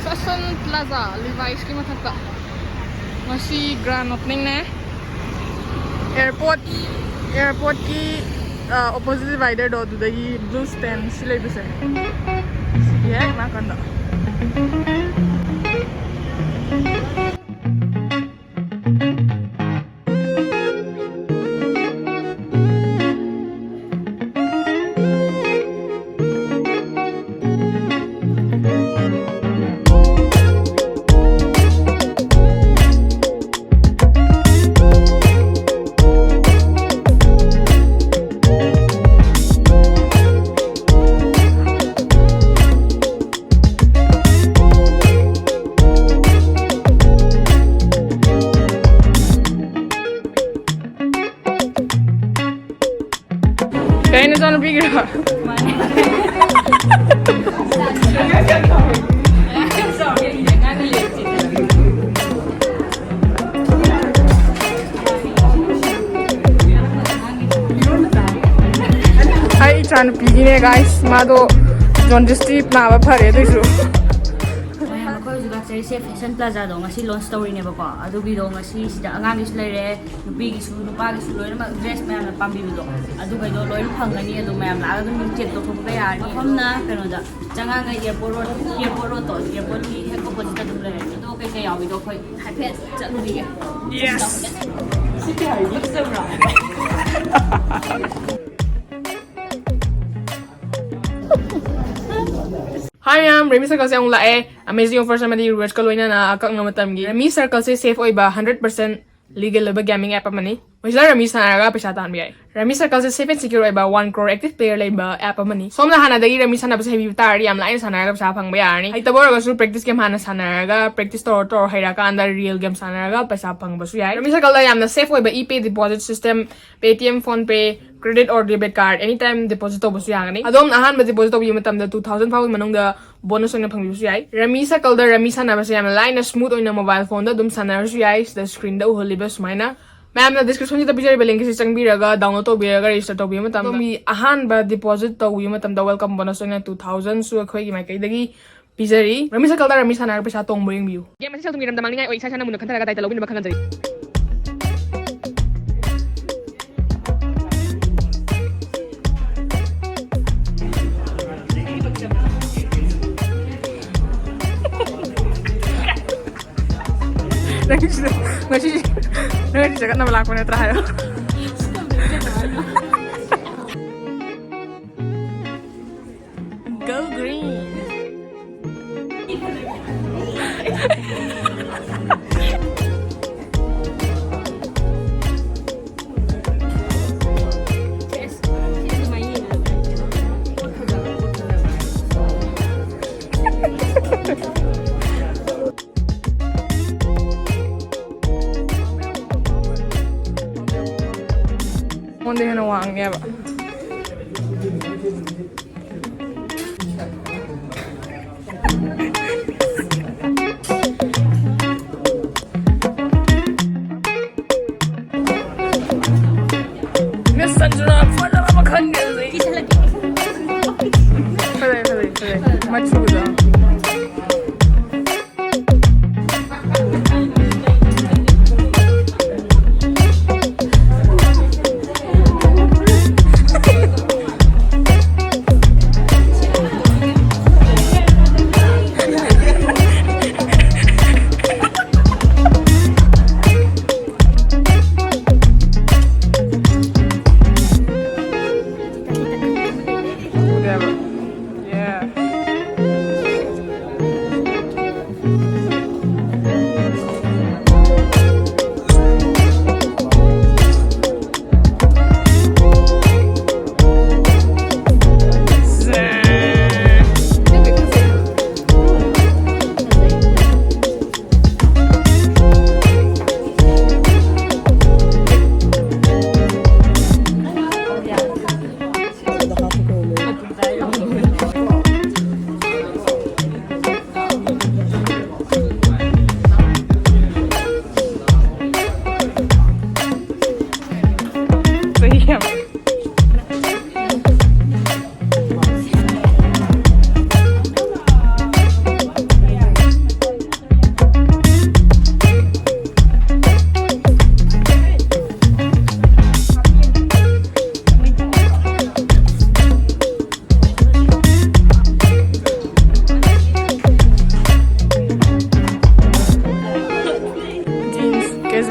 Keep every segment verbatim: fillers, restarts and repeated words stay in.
Fashion Plaza, Levi's ꯀꯤ ꯃꯊꯛꯇ꯫ ꯉꯁꯤ grand opening ꯅꯦ꯫ Airport, airport ꯀꯤ, ꯑ, opposite divider ꯗꯣ, ꯑꯗꯨꯗꯒꯤ blue stand ꯁꯤ ꯂꯩꯕꯁꯦ꯫ ꯁꯤꯒꯤ ꯍꯦꯛ ꯅꯥꯀꯟꯗ꯫ ꯀꯩ ꯅꯆꯥꯅꯨꯄꯤꯒꯤꯔꯣ? ꯑꯩ ꯏꯆꯥꯅꯨꯄꯤꯒꯤꯅꯦ, guys꯫ ꯃꯥꯗꯣ jaundice ꯇꯤ ꯅꯥꯕ ꯐꯔꯦ, ꯑꯗꯨꯏꯁꯨ꯫ ꯃꯌꯥꯝ, ꯑꯩꯈꯣꯏ ꯍꯧꯖꯤꯛ ꯂꯥꯛꯆꯔꯤꯁꯦ Fashion Plaza ꯗꯣ ꯉꯁꯤ launch ꯇꯧꯔꯤꯅꯦꯕꯀꯣ꯫ ꯑꯗꯨꯒꯤꯗꯣ ꯉꯁꯤ ꯁꯤꯗ ꯑꯉꯥꯡꯒꯤꯁꯨ ꯂꯩꯔꯦ, ꯅꯨꯄꯤꯒꯤꯁꯨ ꯅꯨꯄꯥꯒꯤꯁꯨ ꯂꯣꯏꯅꯃꯛ dress ꯃꯌꯥꯝꯅ ꯄꯥꯝꯕꯤꯕꯗꯣ ꯑꯗꯨꯈꯩꯗꯣ ꯂꯣꯏꯅ ꯐꯪꯒꯅꯤ꯫ ꯑꯗꯨꯝ ꯃꯌꯥꯝ ꯂꯥꯛꯑꯒ ꯑꯗꯨꯝ check ꯇꯧꯊꯣꯛꯄ ꯌꯥꯔꯅꯤ꯫ ꯃꯐꯝꯅ ꯀꯩꯅꯣꯗ, ꯆꯉꯥꯡꯒꯩ airport road, airport road ꯇꯣ, airport ꯀꯤ ꯍꯦꯛ opposite ꯇ ꯑꯗꯨꯝ ꯂꯩꯔꯅꯤ꯫ ꯑꯗꯣ ꯀꯩꯀꯩ ꯌꯥꯎꯏꯗꯣ ꯑꯩꯈꯣꯏ ꯍꯥꯏꯐꯦꯠ ꯆꯠꯂꯨꯈꯤꯒꯦ꯫ Yes꯫ ꯍꯥꯏ ꯃꯌꯥꯝ, ꯔꯦꯃꯤ ꯁꯥꯏꯀꯜꯁꯦ ꯑꯃꯨꯛ ꯂꯥꯛꯑꯦ꯫ Amazing offers ꯑꯃꯗꯤ rewards ꯀ ꯂꯣꯏꯅꯅ ꯑꯀꯛꯅꯕ ꯃꯇꯝꯒꯤ꯫ ꯔꯦꯃꯤ ꯁꯥꯏꯀꯜꯁꯦ safe ꯑꯣꯏꯕ, hundred percent legal ꯑꯣꯏꯕ gaming app ꯑꯃꯅꯤ꯫ ꯃꯁꯤꯗ ꯔꯦꯃꯤ ꯁꯥꯟꯅꯔꯒ ꯄꯩꯁꯥ ꯇꯥꯟꯕ ꯌꯥꯏ꯫ ꯔꯦꯃꯤ ꯁꯥꯏꯀꯜꯁꯦ safe and secure ꯑꯣꯏꯕ one crore active player ꯂꯩꯕ app ꯑꯃꯅꯤ꯫ ꯁꯣꯝꯅ ꯍꯥꯟꯅꯗꯒꯤ ꯔꯦꯃꯤ ꯁꯥꯟꯅꯕꯁꯦ ꯍꯩꯕꯤꯕ ꯇꯥꯔꯗꯤ ꯌꯥꯝ ꯂꯥꯏꯅ ꯁꯥꯟꯅꯔꯒ ꯄꯩꯁꯥ ꯐꯪꯕ ꯌꯥꯔꯅꯤ꯫ ꯍꯩꯇꯕ ꯑꯣꯏꯔꯒꯁꯨ practice game ꯍꯥꯟꯅ ꯁꯥꯟꯅꯔꯒ, practice ꯇꯧꯔ ꯇꯧꯔ ꯍꯩꯔꯀꯥꯟꯗ real game ꯁꯥꯟꯅꯔꯒ ꯄꯩꯁꯥ ꯐꯪꯕꯁꯨ ꯌꯥꯏ꯫ ꯔꯦꯃꯤ ꯁꯥꯏꯀꯜꯗ ꯌꯥꯝꯅ safe ꯑꯣꯏꯕ e-pay deposit system, Paytm, PhonePe, credit or debit card, anytime deposit ꯇꯧꯕꯁꯨ ꯌꯥꯒꯅꯤ꯫ ꯑꯗꯣꯝꯅ ꯑꯍꯥꯟꯕ deposit ꯇꯧꯕꯤꯕ ꯃꯇꯝꯗ two thousand ꯐꯥꯎꯕꯒꯤ ꯃꯅꯨꯡꯗ bonus ꯑꯣꯏꯅ ꯐꯪꯕꯤꯕꯁꯨ ꯌꯥꯏ꯫ ꯔꯦꯃꯤ ꯁꯥꯏꯀꯜꯗ ꯔꯦꯃꯤ ꯁꯥꯟꯅꯕꯁꯦ ꯌꯥꯝꯅ ꯂꯥꯏꯅ smooth ꯑꯣꯏꯅ mobile phone ꯗ ꯑꯗꯨꯝ ꯁꯥꯟꯅꯔꯁꯨ ꯌꯥꯏ꯫ ꯁꯤꯗ screen ꯗ ꯎꯍꯜꯂꯤꯕ ꯁꯨꯃꯥꯏꯅ ꯃꯌꯥꯝꯅ description ꯁꯤꯗ ꯄꯤꯖꯔꯤꯕ link ꯑꯁꯤ ꯆꯪꯕꯤꯔꯒ download ꯇꯧꯕꯤꯔꯒ register ꯇꯧꯕꯤꯕ ꯃꯇꯝꯗ, ꯑꯗꯣꯝꯒꯤ ꯑꯍꯥꯟꯕ deposit ꯇꯧꯕꯤꯕ ꯃꯇꯝꯗ welcome bonus ꯑꯣꯏꯅ two thousand ꯁꯨ ꯑꯩꯈꯣꯏꯒꯤ ꯃꯥꯏꯀꯩꯗꯒꯤ ꯄꯤꯖꯔꯤ꯫ ꯔꯃꯤ circle ꯗ ꯔꯃꯤ ꯁꯥꯟꯅꯔꯒ ꯄꯩꯁꯥ ꯇꯣꯡꯕ ꯌꯦꯡꯕꯤꯌꯨ꯫ Game ꯑꯁꯤ ꯁꯦꯜ ꯊꯨꯝꯒꯤ ꯂꯝꯗ ꯃꯥꯡꯅꯤꯡꯉꯥꯏ ꯑꯣꯏ, ꯏꯁꯥ ꯏꯁꯥꯅ ꯃꯨꯟꯅ ꯈꯟꯊꯔꯒ ꯗꯥꯏꯇ ꯂꯧꯕꯤꯅꯕ ꯈꯪꯍꯟꯖꯔꯤ꯫ ꯅꯪꯁꯤꯗ ꯉꯁꯤ, ꯅꯪ ꯉꯁꯤ ꯆꯒꯠꯅꯕ ꯂꯥꯛꯄ ꯅꯠꯇ꯭ꯔꯥ ꯍꯥꯏꯌꯣ꯫ Go green. ꯑꯩꯉꯣꯟꯗ ꯍꯦꯟꯅ ꯋꯥꯡꯉꯦꯕ꯫ Miss Sanjana, ꯐꯖꯕ ꯃꯈꯜꯒꯤ꯫ ꯐꯖꯩ, ꯐꯖꯩ, ꯐꯖꯩ꯫ ꯃꯆꯨꯗꯣ꯫ Whatever. Yeah.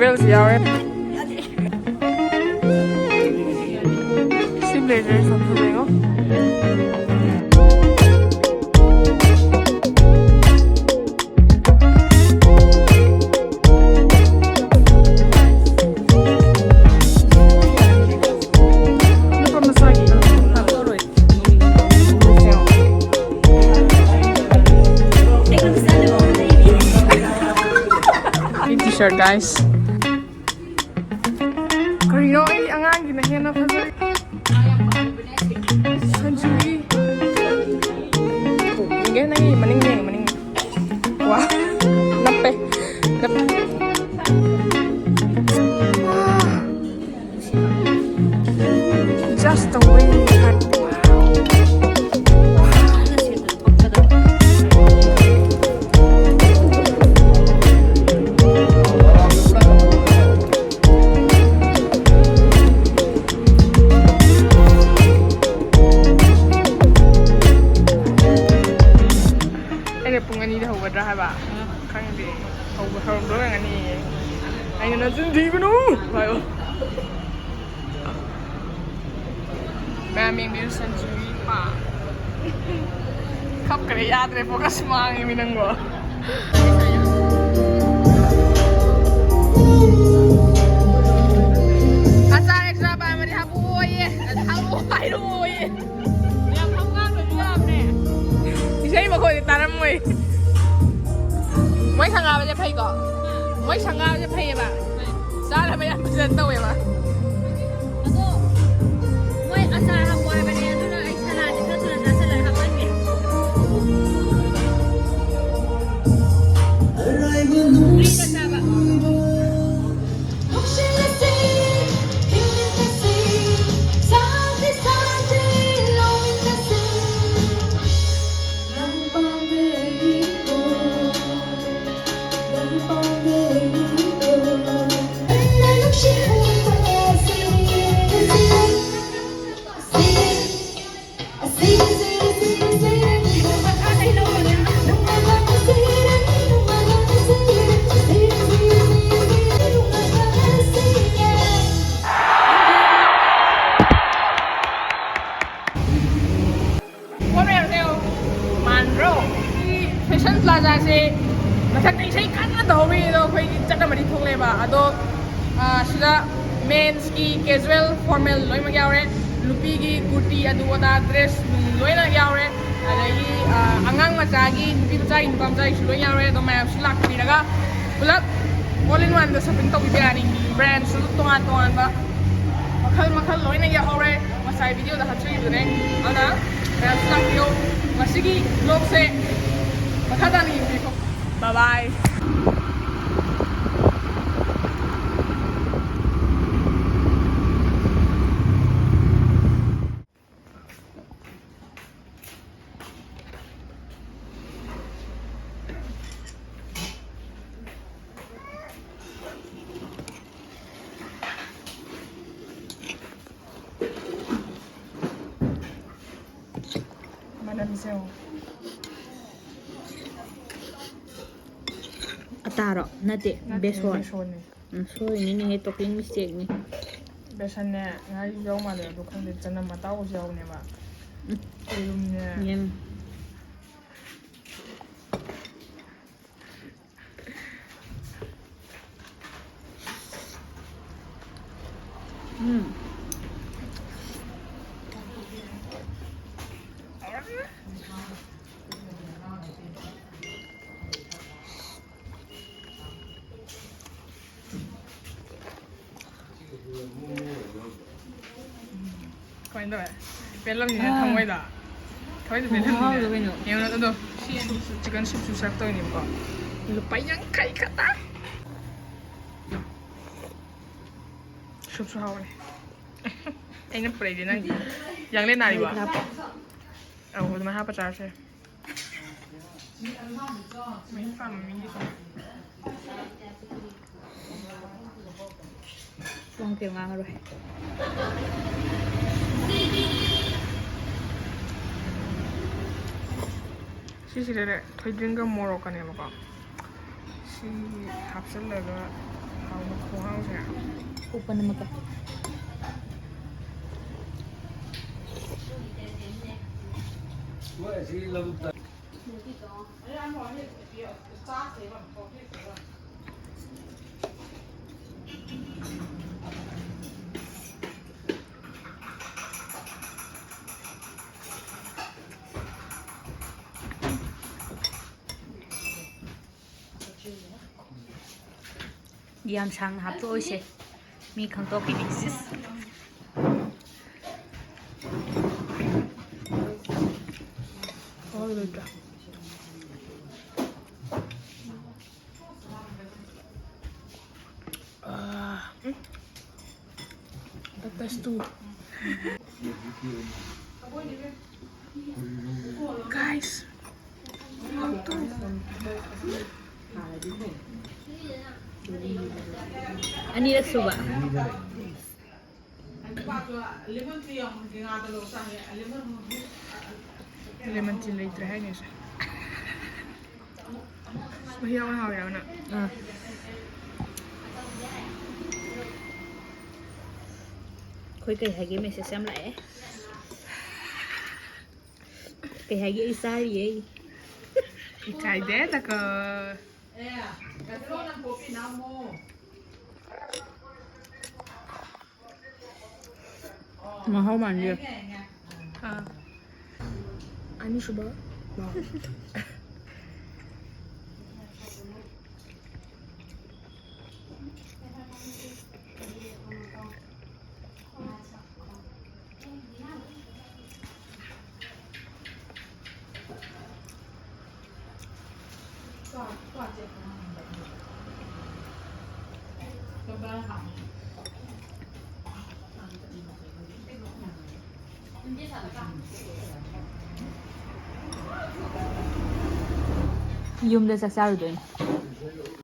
ꯁꯤ ꯌꯥꯎꯔꯦ꯫ ꯁꯤ ꯕ꯭ꯂꯦꯖꯔꯁꯦ ꯌꯥꯝ ꯐꯖꯩꯉꯣ꯫ ꯅꯨꯄꯥ ꯃꯆꯥꯒꯤ ꯇꯤ-ꯁꯔꯠ, guys꯫ ꯀꯔꯤꯅꯣ, ꯑꯩ ꯑꯉꯥꯡꯒꯤꯅ ꯍꯦꯟꯅ ꯐꯖꯩ꯫ ꯁꯟꯖꯨꯒꯤ꯫ ꯌꯦꯡꯒꯦ, ꯅꯪꯒꯤ ꯃꯅꯤꯡ ꯌꯦꯡ, ꯃꯅꯤꯡ꯫ ꯋꯥ, ꯅꯞꯄꯦ, ꯅꯞꯄꯦ꯫ Just the way you had. ꯑꯩꯅ ꯄꯨꯡ ꯑꯅꯤꯗ ꯍꯧꯒꯗ꯭ꯔꯥ ꯍꯥꯏꯕ? ꯈꯪꯗꯦ꯫ ꯍꯧꯕ ꯍꯧꯔꯝꯗꯣꯏ ꯑꯣꯏꯔꯝꯒꯅꯤ꯫ ꯑꯩꯅ "ꯅꯆꯤꯟ ꯊꯤꯒꯅꯨ" ꯍꯥꯏꯌꯣ꯫ ꯃꯌꯥꯝ ꯌꯦꯡꯕꯤꯌꯨ, ꯁꯟꯖꯨꯒꯤ ꯄꯥ꯫ ꯈꯞꯈ꯭ꯔꯦ, ꯌꯥꯗ꯭ꯔꯦ, focus ꯃꯥꯡꯉꯦꯃꯤ ꯅꯪꯕꯣ꯫ ꯑꯆꯥꯔ extra ꯄꯥꯝꯃꯗꯤ ꯍꯥꯞꯄꯛꯑꯣꯌꯦ꯫ ꯍꯥꯞꯄꯛꯑꯣ ꯍꯥꯏꯔꯛꯑꯣꯌꯦ꯫ ꯌꯥꯝ ꯍꯧ ꯉꯥꯡꯗ꯭ꯔꯁꯨ ꯌꯥꯕꯅꯦ꯫ ꯏꯁꯩ ꯃꯈꯣꯟꯗꯤ ꯇꯥꯔꯝꯃꯣꯏ꯫ ꯃꯣꯏ ꯁꯪꯒꯥꯕꯁꯦ ꯐꯩꯀꯣ? ꯃꯣꯏ ꯁꯪꯒꯥꯕꯁꯦ ꯐꯩꯌꯦꯕ꯫ ꯆꯥꯅꯕ ꯌꯥꯝ ꯐꯖꯅ ꯇꯧꯋꯦꯕ꯫ ꯑꯗꯣ ꯃꯣꯏ ꯑꯆꯥꯔ ꯍꯥꯞꯄꯣ ꯍꯥꯏꯕꯅꯦ, ꯑꯗꯨꯅ ꯑꯩ ꯁꯂꯥꯗꯁꯦ ꯈꯔ ꯊꯨꯅ ꯆꯥꯁꯤꯜꯂꯒ ꯍꯥꯞꯄꯟꯒꯦ꯫ ꯐ꯭ꯔꯤꯗ ꯆꯥꯕ꯫ ꯑꯗꯣ, ꯑ, ꯁꯤꯗ men's ꯀꯤ casual formal ꯂꯣꯏꯅꯃꯛ ꯌꯥꯎꯔꯦ꯫ ꯅꯨꯄꯤꯒꯤ ꯀꯨꯔꯇꯤ, ꯑꯗꯨ ꯑꯗꯥ dress ꯅꯨꯡ ꯂꯣꯏꯅ ꯌꯥꯎꯔꯦ꯫ ꯑꯗꯒꯤ, ꯑ, ꯑꯉꯥꯡ ꯃꯆꯥꯒꯤ, ꯅꯨꯄꯤ ꯃꯆꯥꯒꯤ, ꯅꯨꯄꯥ ꯃꯆꯥꯒꯤꯁꯨ ꯂꯣꯏ ꯌꯥꯎꯔꯦ꯫ ꯑꯗꯣ ꯃꯌꯥꯝꯁꯨ ꯂꯥꯛꯄꯤꯔꯒ ꯄꯨꯂꯞ all in one the shopping ꯇꯧꯕꯤꯕ ꯌꯥꯅꯤ꯫ Brand ꯁꯨ ꯇꯣꯉꯥꯟ ꯇꯣꯉꯥꯟꯕ ꯃꯈꯜ ꯃꯈꯜ ꯂꯣꯏꯅ ꯌꯥꯎꯍꯧꯔꯦ꯫ ꯉꯁꯥꯏ video ꯗ ꯍꯥꯞꯆꯈꯤꯕꯗꯨꯅꯦ꯫ ꯑꯗꯨꯅ ꯃꯌꯥꯝꯁꯨ ꯂꯥꯛꯄꯤꯌꯣ꯫ ꯉꯁꯤꯒꯤ vlog ꯁꯦ ꯃꯈꯥ ꯇꯥꯅ ꯌꯦꯡꯕꯤꯌꯨ꯫ Bye bye꯫ ꯃꯅꯝꯁꯦ ꯌꯦꯡꯉꯣ꯫ ꯑꯇꯥꯔꯣ? ꯅꯠꯇꯦ, ꯅꯠꯇꯦ, ꯕꯦꯁꯣꯟ꯫ ꯕꯦꯁꯣꯟꯅꯦ꯫ ꯎꯝ, ꯁꯣꯏꯔꯤꯅꯤꯅꯦꯍꯦ, topping mistake ꯅꯤ꯫ ꯕꯦꯁꯟꯅꯦ, ꯉꯥꯔꯤꯁꯨ ꯌꯥꯎ ꯃꯥꯜꯂꯦ, ꯑꯗꯣ ꯈꯪꯗꯦ, ꯆꯅꯝ ꯑꯇꯥꯎꯕꯁꯨ ꯌꯥꯎꯕꯅꯦꯕ꯫ ꯎꯝ꯫ ꯌꯦꯔꯨꯝꯅꯦ꯫ ꯌꯦꯔꯨꯝ꯫ ꯎꯝ꯫ ꯀꯃꯥꯏꯅ ꯇꯧꯋꯦ? ꯄꯦꯜꯂꯝꯅꯤꯅ ꯑꯥ꯫ ꯊꯃꯣꯏꯗ꯫ ꯊꯃꯣꯏꯗ ꯄꯦꯜꯂꯝꯅꯤꯅ꯫ ꯈꯨꯍꯥꯎꯗꯣ ꯀꯩꯅꯣ꯫ ꯌꯦꯡꯉꯣ ꯑꯗꯣ꯫ Soup ꯁꯨ, chicken soup ꯁꯨ serve ꯇꯧꯔꯤꯅꯦꯕꯀꯣ꯫ ꯂꯨꯄꯥ ꯌꯥꯡꯈꯩ ꯈꯛꯇ꯫ Soup ꯁꯨ ꯍꯥꯎꯋꯦ꯫ ꯑꯩꯅ ꯄꯨꯔꯛꯏꯁꯦ ꯅꯪ ꯌꯥꯡꯂꯦꯟ ꯅꯥꯔꯤꯕꯣ? ꯃꯔꯤꯛ ꯍꯥꯞꯄꯣ꯫ ꯑꯧ, ꯑꯗꯨꯃꯥꯏꯅ ꯍꯥꯞꯄ ꯆꯥꯔꯁꯦ꯫ ꯃꯍꯤ ꯄꯥꯝꯕ ꯃꯤꯒꯤꯁꯨ꯫ ꯋꯥ ꯀꯩꯝ ꯉꯥꯡꯉꯔꯣꯏ꯫ ꯁꯤꯁꯤꯗꯅꯦ ꯊꯣꯏꯗꯤꯡꯒ ꯃꯣꯔꯣꯛꯀꯅꯦꯕꯀꯣ꯫ ꯁꯤ ꯍꯥꯞꯆꯤꯜꯂꯒ ꯍꯥꯎꯅ ꯈꯨꯍꯥꯎꯁꯦ꯫ ꯎꯞꯄ ꯅꯝꯃꯛꯀꯦ꯫ ꯃꯣꯏ ꯑꯁꯤ ꯂꯧꯕꯨꯛꯇ꯫ ꯌꯥꯝ ꯁꯥꯡꯅ ꯍꯥꯞꯇꯣꯛꯑꯣꯏꯁꯦ, ꯃꯤ ꯈꯪꯗꯣꯛꯈꯤꯅꯤ꯫ ꯁꯤꯁ꯫ ꯍꯥꯎꯔꯣꯏꯗ꯭ꯔꯥ? ꯑꯥ, ꯎꯝ꯫ That's too. Guys, ꯑꯅꯤꯔꯛ ꯁꯨꯕ꯫ Lemon tea ꯂꯩꯇ꯭ꯔꯦ ꯍꯥꯏꯅꯦ ꯁꯦ꯫ ꯃꯍꯤ ꯌꯥꯎꯅ ꯍꯥꯎꯋꯦ ꯌꯥꯝꯅ꯫ ꯑꯥ꯫ ꯑꯩꯈꯣꯏ ꯀꯩ ꯍꯥꯏꯒꯦ? Message ꯌꯥꯝ ꯂꯥꯛꯑꯦ꯫ ꯀꯩ ꯍꯥꯏꯒꯦ? ꯑꯩ ꯆꯥꯔꯤꯌꯦ꯫ ꯏꯀꯥꯏꯗꯦ ꯇꯀ꯫ ꯃꯍꯥꯎ ꯃꯥꯟꯒꯦ꯫ ꯑꯥ꯫ ꯑꯅꯤꯁꯨꯕ꯫ ꯌꯨꯝꯗ ꯆꯥꯛ ꯆꯥꯔꯨꯗꯣꯏꯅꯦ꯫